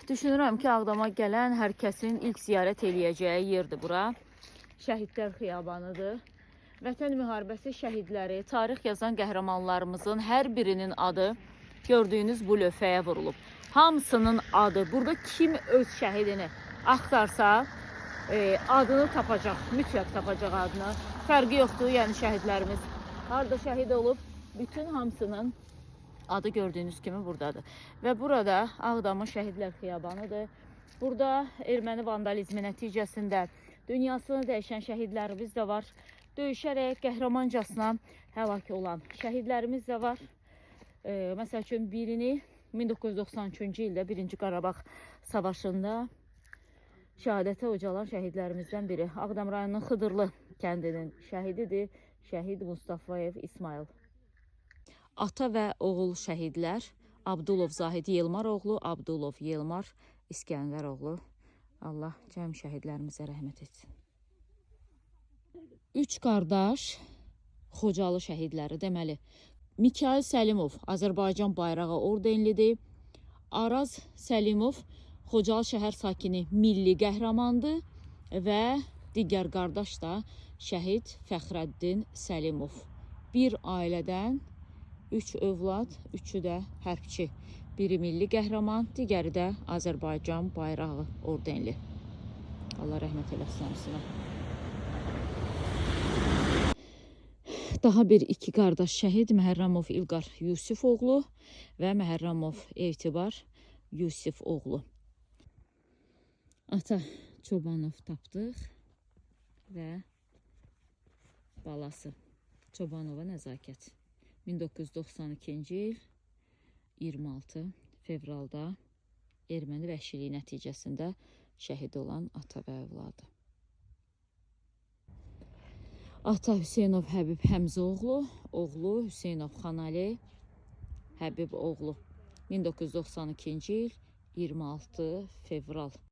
Düşünürəm ki, Ağdama gələn hər kəsin ilk ziyarət eləyəcəyi yerdir bura. Şəhidlər Xiyabanıdır. Vətən müharibəsi şəhidləri, tarix yazan qəhrəmanlarımızın hər birinin adı gördüyünüz bu lövhəyə vurulub. Hamısının adı. Burada kim öz şəhidini axtarsa, adını tapacaq, mütləq tapacaq adını. Fərqi yoxdur, yəni şəhidlərimiz harda şəhid olub, bütün hamısının adı gördüyünüz kimi buradadır. Və burada Ağdamın Şəhidlər Xiyabanıdır. Burada erməni vandalizmi nəticəsində dünyasını dəyişən şəhidlərimiz də var. Döyüşərək qəhrəmancasına həlak olan şəhidlərimiz də var. Məsəl üçün birini 1993-cü ildə 1-ci Qarabağ savaşında şəhadətə ucalan şəhidlərimizdən biri. Ağdam rayonunun Xıdırlı kəndinin şəhididir. Şəhid Mustafayev İsmail. Ata və oğul şəhidlər Abdulov Zahid Yelmaroğlu, Abdulov Yelmar İskəndəroğlu. Allah cəm şəhidlərimizə rəhmət etsin. Üç qardaş Xocalı şəhidləri deməli. Mikail Səlimov Azərbaycan bayrağı ordenlidir. Araz Səlimov Xocalı şəhər sakini milli qəhrəmandır və digər qardaş da şəhid Fəxrəddin Səlimov. Bir ailədən üç övlad, üçü də hərbçi. Biri milli qəhrəman, digəri də Azərbaycan bayrağı ordenli. Allah rəhmət eləsin hamısına. Daha bir iki qardaş şəhid Məhərrəmov İlqar Yusifoğlu və Məhərrəmov Etibar Yusifoğlu. Ata Çobanov tapdıq və balası Çobanova Nəzakət. 1992-ci il 26 fevralda erməni vəhşiliyi nəticəsində şəhid olan ata və övladı. Ata Hüseynov Həbib Həmzəoğlu, oğlu Hüseynov Xanali Həbib oğlu. 1992-ci il 26 fevral.